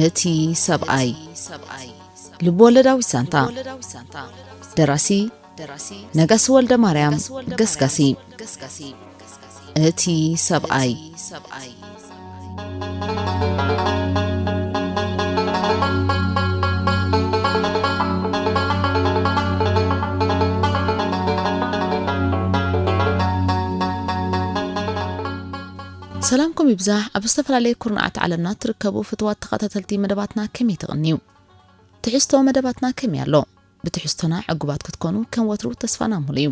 እቲ ሰብኣይ። ልብወለዳዊት ዛንታ። ደራሲ ነጋሲ ወልደ ማርያም ገስጋሲ። እቲ ሰብኣይ። ሰላምኩም ይብዛሕ። ኣብ ዝተፈላለየ ኩርናዓት ዓለምና ትርከቡ ፍትዋት ተኸታተልቲ መደባትና ከመይ ትቕንዩ? ትሕዝቶ መደባትና ከመይ ኣሎ? ብትሕዝቶና ዕጉባት ክትኮኑ ከም ወትሩ ተስፋና ሙሉ እዩ።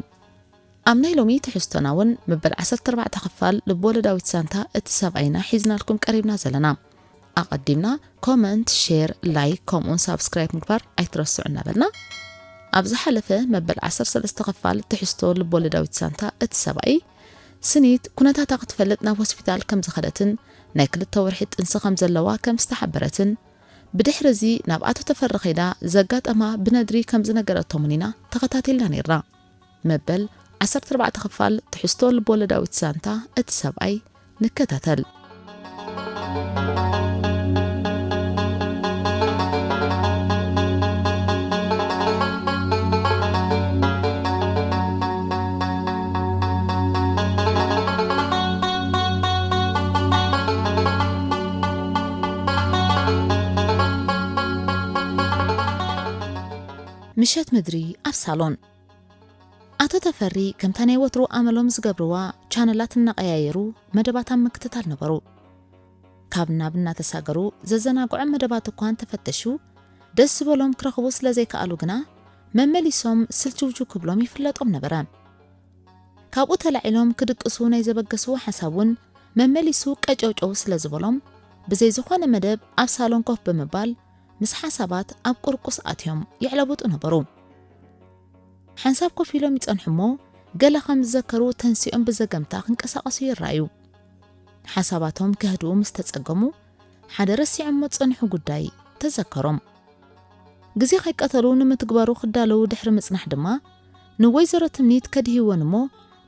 ኣብ ናይ ሎሚ ትሕዝቶና እውን መበል ዓሰርተ ኣርባዕተ ክፋል ልብወለዳዊት ዛንታ እቲ ሰብኣይና ሒዝናልኩም ቀሪብና ዘለና። ኣቐዲምና ኮመንት፣ ሼር፣ ላይክ ከምኡውን ሳብስክራይብ ምግባር ኣይትረስዑ እናበልና፣ ኣብ ዝሓለፈ መበል ዓሰርተ ሰለስተ ክፋል ትሕዝቶ ልብወለዳዊት ዛንታ እቲ ሰብኣይ፣ ስኒት ኩነታታ ክትፈልጥ ናብ ሆስፒታል ከም ዝኸደትን ናይ ክልተ ወርሒ ጥንሲ ከም ዘለዋ ከም ዝተሓበረትን፣ ብድሕሪ እዚ ናብ ኣቶ ተፈሪ ከይዳ ዘጋጠማ ብነድሪ ከም ዝነገረቶምን ኢና ተኸታቲልና ነይርና። መበል ዓሰርተ ኣርባዕተ ክፋል ትሕዝቶ ልብወለዳዊት ዛንታ እቲ ሰብኣይ ንከታተል። ምሸት ምድሪ ኣብ ሳሎን። ኣቶ ተፈሪ ከምታ ናይ ወትሩ ኣመሎም ዝገብርዋ ቻነላት እናቐያየሩ መደባት ኣብ ምክትታል ነበሩ። ካብ ናብ እናተሳገሩ ዘዘናግዖም መደባት እኳ እንተፈተሹ፣ ደስ ዝበሎም ክረኽቡ ስለ ዘይከኣሉ ግና፣ መመሊሶም ስልችውችው ክብሎም ይፍለጦም ነበረ። ካብኡ ተላዒሎም ክድቅሱ ናይ ዘበገስዎ ሓሳብ እውን መመሊሱ ቀጨውጨው ስለ ዝበሎም፣ ብዘይ ዝኾነ መደብ ኣብ ሳሎን ኮፍ ብምባል፣ ምስ ሓሳባት ኣብ ቁርቁስ ኣትዮም የዕለብጡ ነበሩ። ሓንሳብ ኮፍ ኢሎም ይጸንሑ እሞ፣ ገለ ከም ዝዘከሩ ተንሲኦም ብዘገምታ ክንቀሳቐሱ ይረኣዩ። ሓሳባቶም ከህድኡ ምስ ተጸገሙ፣ ሓደ ረሲዖሞ ዝጸንሑ ጉዳይ ተዘከሮም። ግዜ ከይቀተሉ ንምትግባሩ ክዳለዉ ድሕሪ ምጽናሕ ድማ፣ ንወይዘሮ ትምኒት ከድህይወን እሞ፣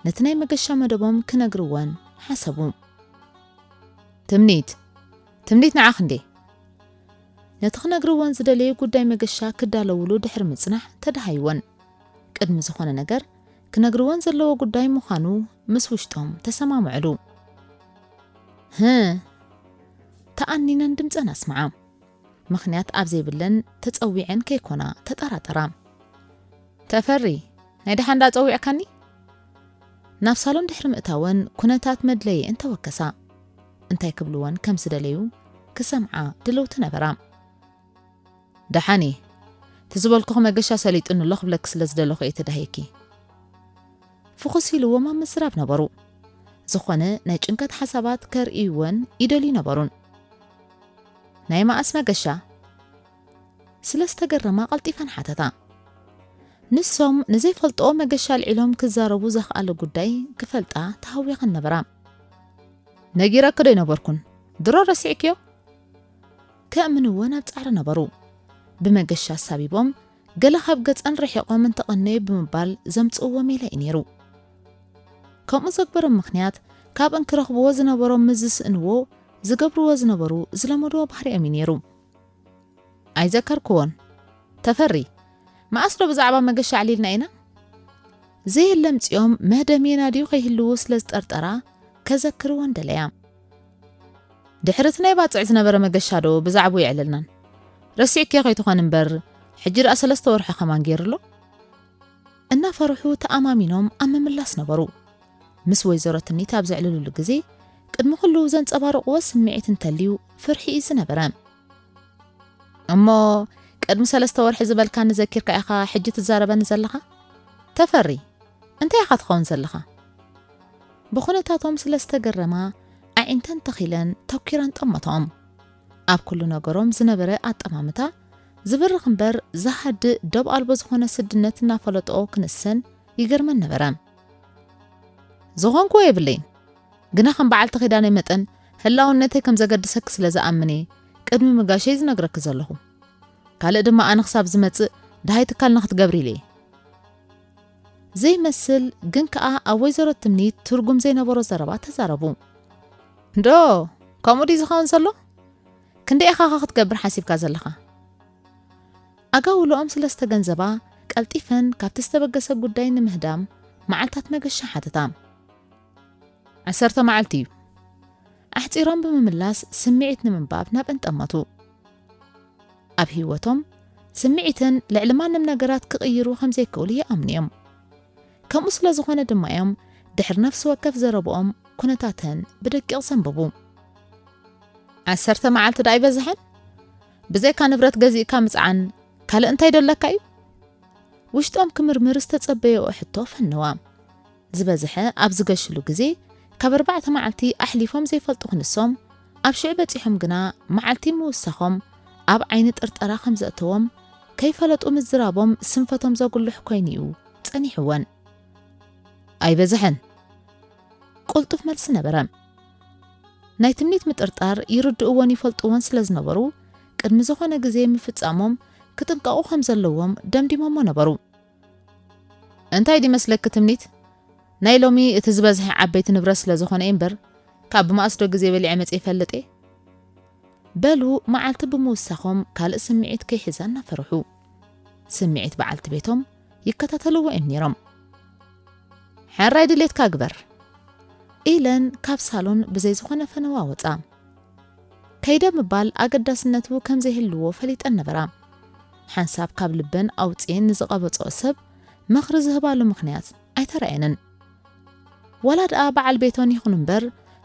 ነቲ ናይ መገሻ መደቦም ክነግርወን ሓሰቡ። ትምኒት፣ ትምኒት ንዓኺ እንዴ? ነቲ ክነግርወን ዝደለዩ ጉዳይ መገሻ ክዳለውሉ ድሕሪ ምጽናሕ ተደሃይወን። ቅድሚ ዝኾነ ነገር ክነግርወን ዘለዎ ጉዳይ ምዃኑ ምስ ውሽጦም ተሰማምዕሉ። "ህእ?" ተኣኒነን ድምጸን ኣስምዓ። ምኽንያት ኣብ ዘይብለን ተጸዊዐን ከይኮና ተጠራጠራ። "ተፈሪ፣ ናይ ደሓን ደኣ ጸዊዕካኒ?" ናብ ሳሎን ድሕሪ ምእታወን ኩነታት መድለየን ተወከሳ። እንታይ ክብልወን ከም ዝደለዩ ክሰምዓ ድልውቲ ነበራ። "ደሓን እየ፣ እቲ ዝበልኩኺ መገሻ ሰሊጡኒ ኣሎ ክብለኪ ስለ ዝደለኹ እየ ተዳሂየኪ።" ፍኹስ ኢልዎም ኣብ ምዝራብ ነበሩ። ዝኾነ ናይ ጭንቀት ሓሳባት ከርእይወን ይደልዩ ነበሩን። "ናይ መኣስ መገሻ?" ስለ ዝተገረማ ቀልጢፈን ሓተታ። ንሶም ንዘይፈልጥኦ መገሻ ኣልዒሎም ክዛረቡ ዘኽኣለ ጉዳይ ክፈልጣ ተሃዊኸን ነበራ። "ነጊረኪ ዶ ኣይነበርኩን? ድሮ ረሲዕክዮ?" ከእምንወን ኣብ ጻዕሪ ነበሩ። ብመገሻ ኣሳቢቦም፣ ገለ ካብ ገጸን ርሒቖም እንተቐነዩ ብምባል ዘምጽእዎ ሜላ እዩ ነይሩ። ከምኡ ዘግበሮም ምኽንያት፣ ካብእን ክረኽብዎ ዝነበሮም ምስ ዝስእንዎ፣ ዝገብርዎ ዝነበሩ ዝለመድዎ ባህሪኦም እዩ ነይሩ። "ኣይዘከርክዎን። ተፈሪ፣ መኣስ ዶ ብዛዕባ መገሻ ኣዕሊልና ኢና?" ዘየለ ኣምጺኦም መህደሚ የናድዩ ከይህልዉ ስለ ዝጠርጠራ፣ ከዘክርወን ደለያ። "ድሕሪ እቲ ናይ ባጽዕ ዝነበረ መገሻ ዶ ብዛዕባኡ የዕለልናን? ረሲዕክዮ ከይትኾን እምበር፣ ሕጂ ደኣ ሰለስተ ወርሒ ከማን ገይሩ ኣሎ?" እናፈርሑ ተኣማሚኖም ኣብ ምምላስ ነበሩ። ምስ ወይዘሮ ትምኒት ኣብ ዘዕልሉሉ ግዜ፣ ቅድሚ ኩሉ ዘንጸባርቕዎ ስምዒት እንተልዩ፣ ፍርሒ እዩ ዝነበረ። "እሞ ቅድሚ ሰለስተ ወርሒ ዝበልካኒ ዘኪርካ ኢኻ ሕጂ ትዛረበኒ ዘለኻ? ተፈሪ፣ እንታይ ኢኻ ትኸውን ዘለኻ?" ብኹነታቶም ስለ ዝተገረማ፣ ኣዒንተን ተኺለን ተኲረን ጠመቶም። ኣብ ኩሉ ነገሮም ዝነበረ ኣጠማምታ፣ ዝብርኽ እምበር ዝሃድእ ዶብ ኣልቦ ዝኾነ ስድነት እናፈለጥኦ ክንሰን ይገርመን ነበረ። "ዝኾንክዎ የብለይን፣ ግና ከም በዓልቲ ኪዳነይ መጠን ህላውነተይ ከም ዘገድሰኪ ስለ ዝኣምን እየ ቅድሚ ምጋሸይ ዝነግረኪ ዘለኹ። ካልእ ድማ ኣነ ክሳብ ዝመጽእ ደሃይ ትካልና ክትገብሪ ኢለ እየ።" ዘይመስል ግን ከኣ ኣብ ወይዘሮ ትምኒት ትርጉም ዘይነበሮ ዘረባ ተዛረቡ። "ዶ ከምኡ ድዩ ዝኸውን ዘሎ? ክንደይ ኢኻ ኸ ክትገብር ሓሲብካ ዘለኻ? ኣጋውልኦም ስለ ዝተገንዘባ፣ ቀልጢፈን ካብቲ ዝተበገሰ ጉዳይ ንምህዳም መዓልታት መገሻ ሓተታ። "ዓሰርተ መዓልቲ እዩ።" ኣሕጺሮም ብምምላስ ስምዒት ንምንባብ ናብአን ጠመቱ። ኣብ ህይወቶም ስምዒተን ልዕሊ ማንም ነገራት ክቕይሩ ከም ዘይክእሉ ይኣምኑ እዮም። ከምኡ ስለ ዝኾነ ድማ እዮም ድሕሪ ነፍሲ ወከፍ ዘረብኦም ኩነታተን ብደቂቕ ዘንብቡ። "ዓሰርተ መዓልቲ ደኣ ኣይበዝሐን? ብዘይካ ንብረት ገዚእካ ምጽዓን ካልእ እንታይ ደለካ እዩ?" ውሽጦም ክምርምር ዝተጸበየኦ ሕቶ ፈነዋ። ዝበዝሐ ኣብ ዝገሽሉ ግዜ ካብ ኣርባዕተ መዓልቲ ኣሕሊፎም ዘይፈልጡ ክንሶም፣ ኣብ ሽዑ በጺሖም ግና መዓልቲ ምውሳኾም ኣብ ዓይኒ ጥርጠራ ከም ዘእተዎም፣ ከይፈለጡ ምዝራቦም ስንፈቶም ዘጉልሕ ኮይኑ እዩ ጸኒሕወን። "ኣይበዝሐን?" ቅልጡፍ መልሲ ነበረ። ናይ ትምኒት ምጥርጣር ይርድእዎን ይፈልጥዎን ስለ ዝነበሩ፣ ቅድሚ ዝኾነ ግዜ ምፍጻሞም ክጥንቀቑ ከም ዘለዎም ደምዲሞሞ ነበሩ። "እንታይ ድመስለኪ ትምኒት? ናይ ሎሚ እቲ ዝበዝሐ ዓበይቲ ንብረት ስለ ዝኾነ እየ እምበር፣ ካብ ብማእስዶ ግዜ በሊዐ መጽ ይፈልጥ እየ?" በሉ መዓልቲ ብምውሳኾም ካልእ ስምዒት ከይሕዛ እናፈርሑ። ስምዒት በዓልቲ ቤቶም ይከታተልዎ እዮም ነይሮም። "ሕራይ ድሌትካ ግበር።" ኢለን ካብ ሳሎን ብዘይ ዝኾነ ፈነዋ ወጻ። ከይደ ምባል ኣገዳስነቱ ከም ዘይህልዎ ፈሊጠን ነበራ። ሓንሳብ ካብ ልበን ኣውጽኤን ንዝቐበጽኦ ሰብ ምኽሪ ዝህባሉ ምኽንያት ኣይተራእየንን። ዋላ ደኣ በዓል ቤቶን ይኹን እምበር፣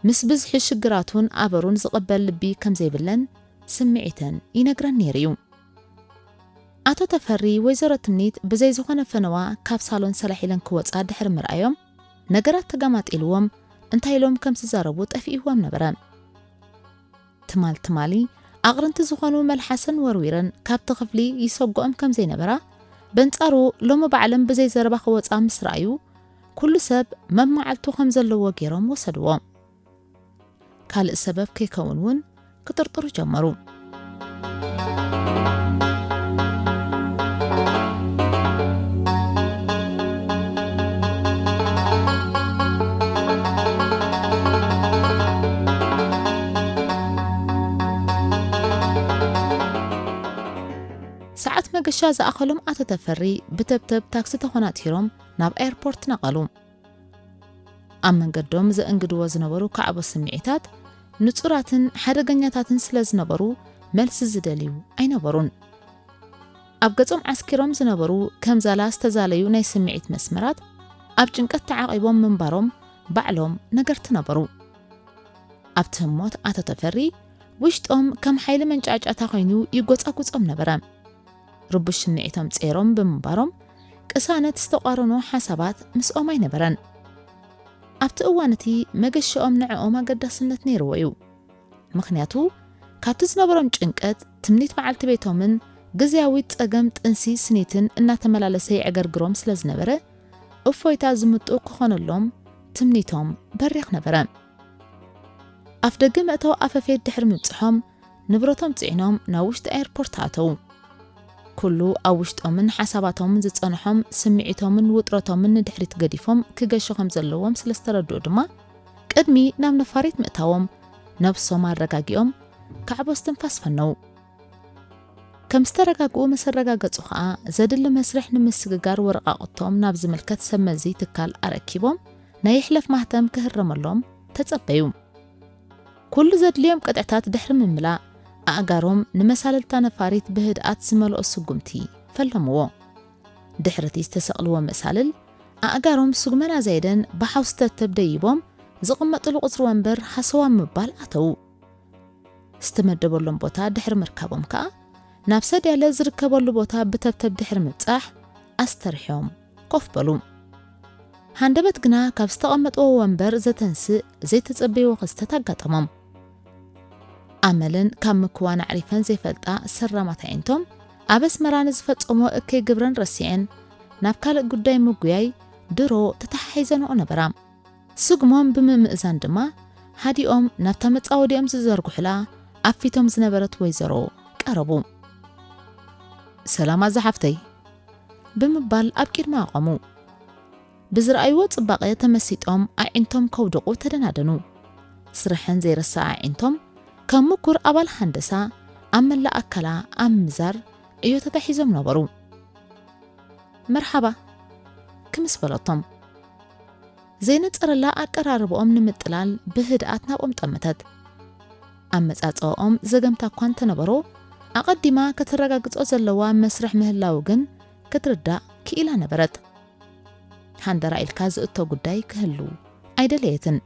ምስ ብዝሒ ሽግራቱን ኣበሩን ዝቕበል ልቢ ከም ዘይብለን ስምዒተን ይነግረን ነይሩ እዩ። ኣቶ ተፈሪ ወይዘሮ ትምኒት ብዘይ ዝኾነ ፈነዋ ካብ ሳሎን ሰላሕ ኢለን ክወጻ ድሕሪ ምርኣዮም፣ ነገራት ተጋማጢልዎም እንታይ ኢሎም ከም ዝዛረቡ ጠፊእዎም ነበረ። ትማል ትማሊ ኣቕርንቲ ዝኾኑ መልሓሰን ወርዊረን ካብቲ ክፍሊ ይሰግኦም ከም ዘይነበራ፣ በንጻሩ ሎሚ ባዕለን ብዘይ ዘረባ ክወጻ ምስ ረኣዩ፣ ኩሉ ሰብ መመዓልቱ ከም ዘለዎ ገይሮም ወሰድዎ። ካልእ ሰበብ ከይከውን እውን ክጥርጥሩ ጀመሩ። ሰዓት መገሻ ዝኣኸሎም ኣቶ ተፈሪ ብተብተብ ታክሲ ተኾናቲሮም ናብ ኤርፖርት ነቐሉ። ኣብ መንገዶም ዘእንግድዎ ዝነበሩ ካዕቦ ስምዒታት ንጹራትን ሓደገኛታትን ስለ ዝነበሩ፣ መልሲ ዝደልዩ ኣይነበሩን። ኣብ ገጾም ዓስኪሮም ዝነበሩ ከም ዛላ ዝተዛለዩ ናይ ስምዒት መስመራት፣ ኣብ ጭንቀት ተዓቒቦም ምንባሮም ባዕሎም ነገርቲ ነበሩ። ኣብቲ ህሞት ኣቶ ተፈሪ፣ ውሽጦም ከም ሓይሊ መንጫዕጫዕታ ኮይኑ ይጎጻጉጾም ነበረ። ርቡሽ ስምዒቶም ጸይሮም ብምንባሮም፣ ቅሳነት ዝተቋረኖ ሓሳባት ምስኦም ኣይነበረን። ኣብቲ እዋን እቲ መገሻኦም ንዕኦም ኣገዳስነት ነይርዎ እዩ። ምኽንያቱ፣ ካብቲ ዝነበሮም ጭንቀት፣ ትምኒት በዓልቲ ቤቶምን ግዝያዊት ጸገም ጥንሲ ስኒትን እናተመላለሰ የዕገርግሮም ስለ ዝነበረ፣ እፎይታ ዝምጡ ክኾነሎም ትምኒቶም በሪኽ ነበረ። ኣፍ ደገ መእተዊ ኣፈፌት ድሕሪ ምብጽሖም፣ ንብረቶም ጽዒኖም ናብ ውሽጢ ኤርፖርት ኣተዉ። ኩሉ ኣብ ውሽጦምን ሓሳባቶምን ዝጸንሖም ስምዒቶምን ውጥረቶምን ንድሕሪት ገዲፎም ክገሹ ከም ዘለዎም ስለ ዝተረድኡ ድማ፣ ቅድሚ ናብ ነፋሪት ምእታዎም ነብሶም ኣረጋጊኦም፣ ካዕቦ እስትንፋስ ፈነዉ። ከም ዝተረጋግኡ ምስ ኣረጋገጹ ኸኣ፣ ዘድሊ መስርሕ ንምስግጋር ወረቓቕቶም ናብ ዝምልከት ሰብ መዚ ትካል ኣረኪቦም፣ ናይ ይሕለፍ ማህተም ክህረመሎም ተጸበዩ። ኩሉ ዘድልዮም ቅጥዕታት ድሕሪ ምምላእ፣ ኣእጋሮም ንመሳልልታ ነፋሪት ብህድኣት ዝመልኦ ስጉምቲ ፈለምዎ። ድሕሪ እቲ ዝተሰቕልዎ መሳልል፣ ኣእጋሮም ስጉመን ኣዛይደን ብሓውሲ ተብተብ ደይቦም፣ ዝቕመጥሉ ቁጽሪ ወንበር ሃሰዋም ምባል ኣተዉ። ዝተመደበሎም ቦታ ድሕሪ ምርካቦም ከኣ፣ ናብ ሰድያለ ዝርከበሉ ቦታ ብተብተብ ድሕሪ ምብጻሕ፣ ኣስተርሕዮም ኮፍ በሉ። ሃንደበት ግና ካብ ዝተቐመጥዎ ወንበር ዘተንስእ ዘይተጸበይዎ ክስተት ኣጋጠሞም። ኣመለን ካብ ምክዋን ኣዕሪፈን ዘይፈልጣ ሰራማት ኣዒንቶም፣ ኣብ ኣስመራ ንዝፈጸሞ እከይ ግብረን ረሲዐን፣ ናብ ካልእ ጉዳይ ምጉያይ ድሮ ተተሓሒዘንኦ ነበራ። ስጉሞም ብምምእዛን ድማ፣ ሃዲኦም ናብታ መጻወዲኦም ዝዘርግሑላ ኣብ ፊቶም ዝነበረት ወይዘሮ ቀረቡ። "ሰላም ኣዛ ሓፍተይ" ብምባል ኣብ ቅድማ ኣቆሙ። ብዝረኣይዎ ጽባቐ ተመሲጦም ኣዒንቶም ከውድቑ ተደናደኑ። ስርሐን ዘይረስዓ ኣዒንቶም፣ ከም ምኩር ኣባል ሃንደሳ፣ ኣብ መላእ ኣካላ ኣብ ምምዛር ዕዮ ተታሒዞም ነበሩ። መርሓባ ክምስ በለቶም። ዘይነጸረላ ኣቀራርባኦም ንምጥላል ብህድኣት ናብኦም ጠመተት። ኣመጻጽኣኦም ዘገምታ እኳ እንተነበሮ፣ ኣቐዲማ ከተረጋግጾ ዘለዋ መስርሕ ምህላው ግን ክትርዳእ ክኢላ ነበረት። ሃንደራ ኢልካ ዝእቶ ጉዳይ ክህሉ ኣይደለየትን።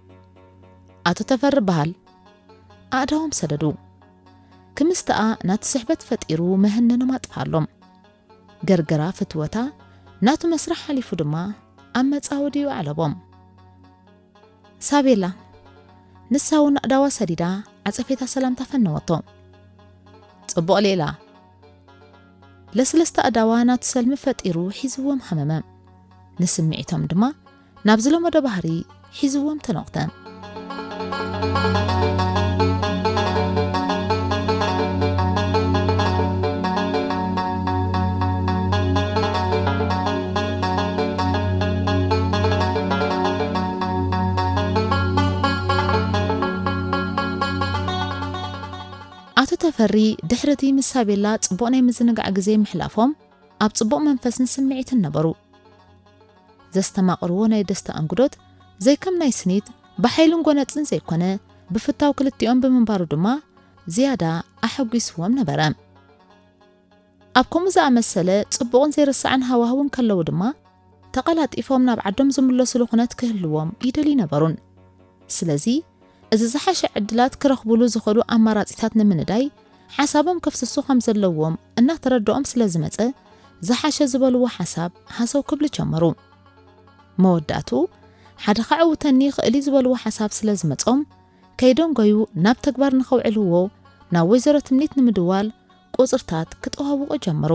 ኣቶ ተፈሪ በሃል ኣእዳዎም ሰደዱ። ክምስተኣ ናቲ ስሕበት ፈጢሩ መህነኖም ኣጥፍኣሎም። ገርገራ ፍትወታ ናቱ መስርሕ ሓሊፉ ድማ ኣብ መጻወዲኡ ኣዕለቦም። ሳቤላ ንሳ እውን ኣእዳዋ ሰዲዳ ዓጸፌታ ሰላምታ ፈነወቶ። ጽቡቕ ሌላ። ለስለስታ ኣእዳዋ ናቱ ሰልሚ ፈጢሩ ሒዝዎም ሃመመ። ንስምዒቶም ድማ ናብ ዝለመዶ ባህሪ ሒዝዎም ተነቑተ። ኣቶ ተፈሪ ድሕሪ እቲ ምስ ሳቤላ ጽቡቕ ናይ ምዝንጋዕ ግዜ ምሕላፎም ኣብ ጽቡቕ መንፈስን ስምዒትን ነበሩ። ዘስተማቕርዎ ናይ ደስታ ኣንግዶት ዘይከም ናይ ስኒት ብሓይልን ጎነጽን ዘይኮነ ብፍታው ክልቲኦም ብምንባሩ ድማ ዝያዳ ኣሐጒስዎም ነበረ። ኣብ ከምኡ ዝኣመሰለ ጽቡቕን ዘይርሳዕን ሃዋህውን ከለዉ ድማ ተቐላጢፎም ናብ ዓዶም ዝምለሱሉ ኩነት ክህልዎም ይደልዩ ነበሩን። ስለዚ እዚ ዝሓሸ ዕድላት ክረኽቡሉ ዝኽእሉ ኣማራጺታት ንምንዳይ ሓሳቦም ከፍስሱ ከም ዘለዎም እናተረድኦም ስለ ዝመጸ ዝሓሸ ዝበልዎ ሓሳብ ሃሰው ክብሉ ጀመሩ። መወዳእቱ ሓደ ከዕውተኒ ይኽእል እዩ ዝበልዎ ሓሳብ ስለ ዝመጾም ከይደንጎዩ ናብ ተግባር ንኸውዕልዎ ናብ ወይዘሮ ትምኒት ንምድዋል ቁጽርታት ክጠዋውቑ ጀመሩ።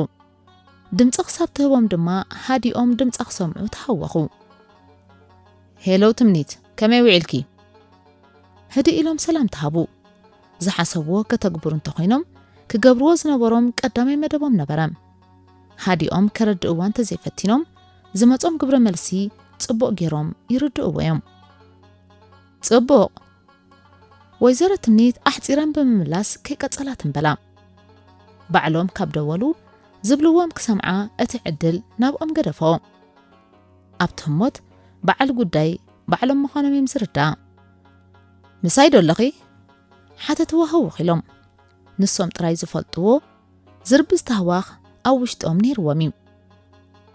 ድምጺ ክሳብ ትህቦም ድማ ሃዲኦም ድምጻ ክሰምዑ ተሃወኹ። ሄሎ ትምኒት፣ ከመይ ውዒልኪ? ህድእ ኢሎም ሰላም ተሃቡ። ዝሓሰብዎ ከተግብሩ እንተኾይኖም ክገብርዎ ዝነበሮም ቀዳማይ መደቦም ነበረ። ሃዲኦም ከረድእዋ እንተዘይፈቲኖም ዝመጾም ግብረ መልሲ ጽቡቕ ገይሮም ይርድእዎ እዮም። ጽቡቕ። ወይዘሮ ትምኒት ኣሕጺረን ብምምላስ ከይቀጸላ ትንበላ። ባዕሎም ካብ ደወሉ ዝብልዎም ክሰምዓ እቲ ዕድል ናብኦም ገደፎ። ኣብቲ ህሞት በዓል ጉዳይ ባዕሎም ምዃኖም እዮም ዝርዳእ። ምሳይ ዶ ኣለኺ? ሓተትዋ ህውኽ ኢሎም። ንሶም ጥራይ ዝፈልጥዎ ዝርብዝ ታህዋኽ ኣብ ውሽጦም ነይርዎም እዩ።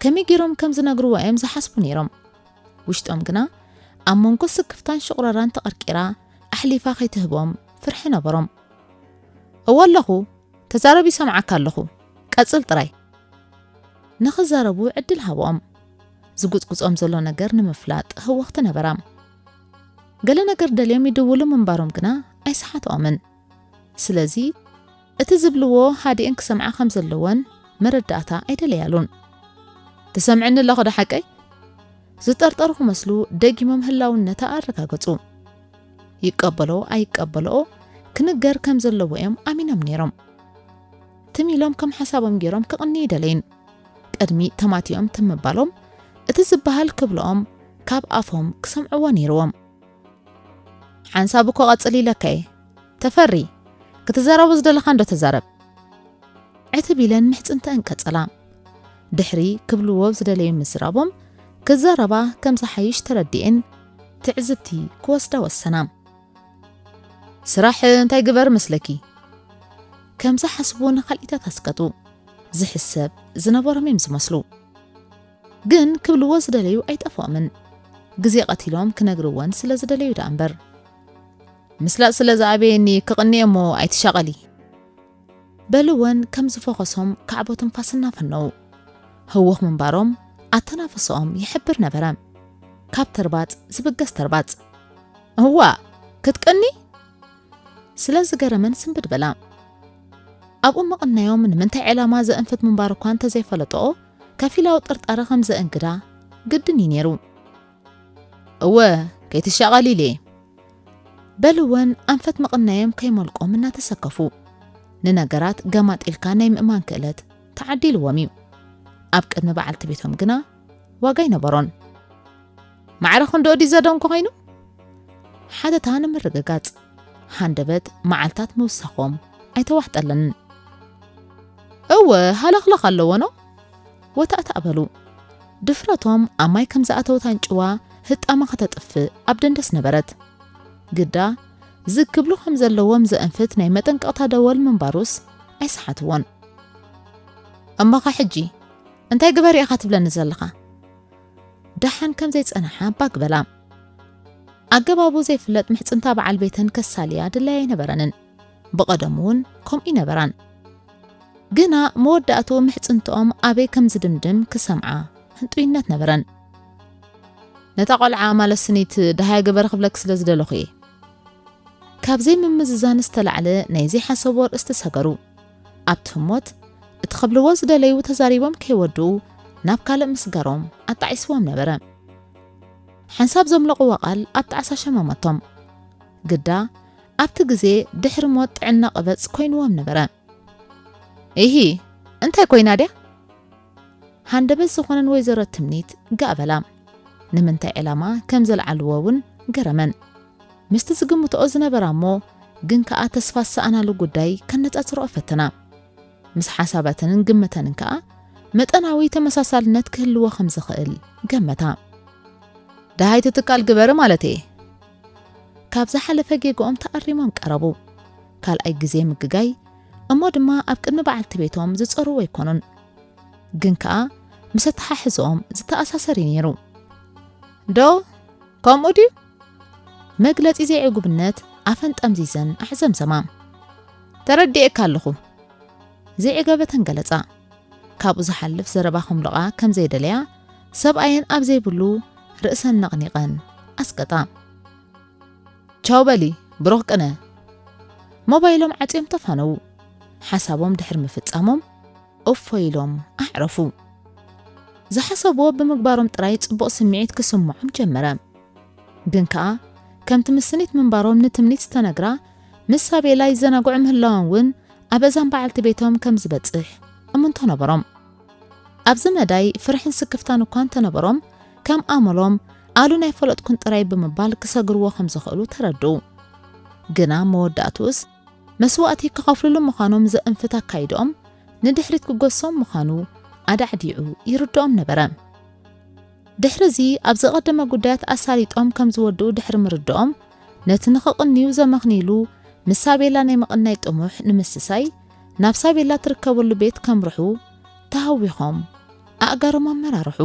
ከመይ ገይሮም ከም ዝነግርዎ እዮም ዝሓስቡ ነይሮም። ውሽጦም ግና ኣብ መንጎ ስክፍታን ሽቑረራን ተቐርቂራ ኣሕሊፋ ከይትህቦም ፍርሒ ነበሮም። እወ ኣለኹ፣ ተዛረብ ይሰምዓካ ኣለኹ፣ ቀጽል ጥራይ። ንኽዛረቡ ዕድል ሃብኦም። ዝጉጽጉጾም ዘሎ ነገር ንምፍላጥ ህወኽቲ ነበራ። ገለ ነገር ደልዮም ይድውሉ ምንባሮም ግና ኣይሰሓትኦምን። ስለዚ እቲ ዝብልዎ ሃዲእን ክሰምዓ ከም ዘለወን መረዳእታ ኣይደለያሉን። ትሰምዕኒ ኣለኹ ዶ ሓቀይ? ዝጠርጠሩ ክመስሉ ደጊሞም ህላውነታ ኣረጋገጹ። ይቀበሎ ኣይቀበልኦ ክንገር ከም ዘለዎ እዮም ኣሚኖም ነይሮም። ትም ኢሎም ከም ሓሳቦም ገይሮም ክቕንዩ ይደለይን። ቅድሚ ተማቲኦም ትም ምባሎም እቲ ዝበሃል ክብልኦም ካብ ኣፎም ክሰምዕዎ ነይርዎም። ሓንሳብ እኮ ቀጽል ኢለካ እየ። ተፈሪ፣ ክትዛረቦ ዝደለኻ እንዶ ተዛረብ። ዕትብ ኢለን ምሕጽንተአን ቀጸላ። ድሕሪ ክብልዎ ዝደለዩ ምዝራቦም ክዛረባ ከም ዝሓይሽ ተረዲኤን ትዕዝብቲ ክወስዳ ወሰና። ስራሕ እንታይ ግበር መስለኪ? ከም ዝሓስቡ ንኻልኢታት ኣስቀጡ። ዝሕሰብ ዝነበሮም እዮም ዝመስሉ። ግን ክብልዎ ዝደለዩ ኣይጠፍኦምን። ግዜ ቀቲሎም ክነግርወን ስለ ዝደለዩ ደኣ እምበር። ምስላጥ ስለ ዝኣበየኒ ክቕኒ እሞ ኣይትሻቐሊ። በልወን ከም ዝፈኾሶም ካዕቦ ትንፋስ እናፈነው። ህውኽ ምንባሮም ኣተናፍስኦም ይሕብር ነበረ። ካብ ተርባጽ ዝብገስ ተርባጽ። እዋ፣ ክትቀኒ? ስለ ዝገረመን ስንብድ በላ። ኣብኡ ምቕናዮም ንምንታይ ዕላማ ዘእንፍት ምንባር እኳ እንተዘይፈለጥኦ፣ ከፊላዊ ጥርጣረ ከም ዘእንግዳ ግድን እዩ ነይሩ። እወ፣ ከይትሻቐሊ ኢለ እየ። በልወን ኣንፈት ምቕናዮም ከይመልቆም እናተሰከፉ። ንነገራት ገማጢልካ ናይ ምእማን ክእለት ተዓዲልዎም እዩ። ኣብ ቅድሚ በዓልቲ ቤቶም ግና ዋጋ ኣይነበሮን። ማዕረ ክንድኡ ድዩ ዘደንኮ ኮይኑ? ሓተታ ንምርግጋጽ። ሃንደበት መዓልታት ምውሳኾም ኣይተዋሕጠለንን። እወ፣ ሃለኽለኽ ኣለዎ ኖ? ወታእታእ በሉ። ድፍረቶም ኣብ ማይ ከም ዝኣተወት ኣንጭዋ ህጣማ ከተጥፍእ ኣብ ደንደስ ነበረት። ግዳ ዝግ ክብሉ ከም ዘለዎም ዘእንፍት ናይ መጠንቀቕታ ደወል ምንባሩስ ኣይሰሓትዎን። እሞኸ ሕጂ እንታይ ግበሪ ኢኻ ትብለኒ ዘለኻ? ደሓን ከም ዘይጸንሓ ባግ በላ። ኣገባቡ ዘይፍለጥ ምሕጽንታ በዓል ቤተን ከሳልያ ድላይ ኣይነበረንን። ብቐደሙ እውን ከምኡ ይነበራን። ግና መወዳእትኡ ምሕጽንትኦም ኣበይ ከም ዝድምድም ክሰምዓ ህንጡይነት ነበረን። ነታ ቆልዓ ማለት ስኒት ደሃይ ገበረ ክብለክ ስለ ዝደለኹ እየ። ካብ ዘይምምዝዛን ዝተላዕለ ናይ ዘይሓሰቦ ኣርእስቲ ሰገሩ። ኣብቲ ህሞት እቲ ክብልዎ ዝደለዩ ተዛሪቦም ከይወድኡ ናብ ካልእ ምስጋሮም ኣጣዒስዎም ነበረ። ሓንሳብ ዘምለቕዎ ቃል ኣብ ጣዕሳ ሸመመቶም። ግዳ ኣብቲ ግዜ ድሕሪ ሞት ጥዕና ቀበጽ ኮይንዎም ነበረ። ኢሂ፣ እንታይ ኮይና ድያ? ሃንደበት ዝኾነን ወይዘሮ ትምኒት ጋእ በላ። ንምንታይ ዕላማ ከም ዘልዓልዎ እውን ገረመን። ምስቲ ዝግምትኦ ዝነበራ እሞ ግን ከኣ ተስፋ ዝሰኣናሉ ጉዳይ ከነጻጽርኦ ፈተና። ምስ ሓሳባተንን ግምተንን ከኣ መጠናዊ ተመሳሳልነት ክህልዎ ከም ዝኽእል ገመታ። ደሃይቲ ትካል ግበሪ ማለት እየ። ካብ ዝሓለፈ ጌግኦም ተኣሪሞም ቀረቡ። ካልኣይ ግዜ ምግጋይ እሞ ድማ ኣብ ቅድሚ በዓልቲ ቤቶም ዝጸርዎ ኣይኮኑን። ግን ከኣ ምስ ኣተሓሕዝኦም ዝተኣሳሰር እዩ ነይሩ። ዶ ከምኡ ድዩ? መግለጺ ዘይዕጉብነት ኣፈን ጠምዚዘን ኣሕዘምዘማ። ተረዲኤካ ኣለኹ። ዘይዕገበተን ገለጻ። ካብኡ ዝሓልፍ ዘረባ ክምልቓ ከም ዘይደለያ ሰብኣየን ኣብ ዘይብሉ ርእሰን ነቕኒቐን ኣስቀጣ። ቻው በሊ ብሩኽ ቅነ። ሞባይሎም ዓጽዮም ተፋነዉ። ሓሳቦም ድሕሪ ምፍጻሞም እፎ ኢሎም ኣዕረፉ። ዝሓሰብዎ ብምግባሮም ጥራይ ጽቡቕ ስምዒት ክስምዖም ጀመረ። ግን ከኣ ከምቲ ምስኒት ምንባሮም ንትምኒት ዝተነግራ ምስ ሳቤላ ይዘናግዑ ምህላዎም እውን ኣብ እዛን በዓልቲ ቤቶም ከም ዝበጽሕ እምንቶ ነበሮም። ኣብዚ መዳይ ፍርሕን ስክፍታን እኳ እንተነበሮም ከም ኣመሎም ኣሉ ናይ ፈለጥኩን ጥራይ ብምባል ክሰግርዎ ከም ዝኽእሉ ተረድኡ። ግና መወዳእትኡስ መስዋእቲ ክኸፍልሉ ምዃኖም ዘእንፍት ኣካይድኦም ንድሕሪት ክጎሶም ምዃኑ ኣዳዕዲዑ ይርድኦም ነበረ። ድሕሪ እዚ ኣብ ዝቐደመ ጉዳያት ኣሳሊጦም ከም ዝወድኡ ድሕሪ ምርድኦም ነቲ ንኽቕንዩ ዘመኽንይሉ ምስ ሳቤላ ናይ ምቕናይ ጥሙሕ ንምስሳይ ናብ ሳቤላ ትርከበሉ ቤት ከምርሑ ተሃዊኾም ኣእጋሮም ኣመራርሑ።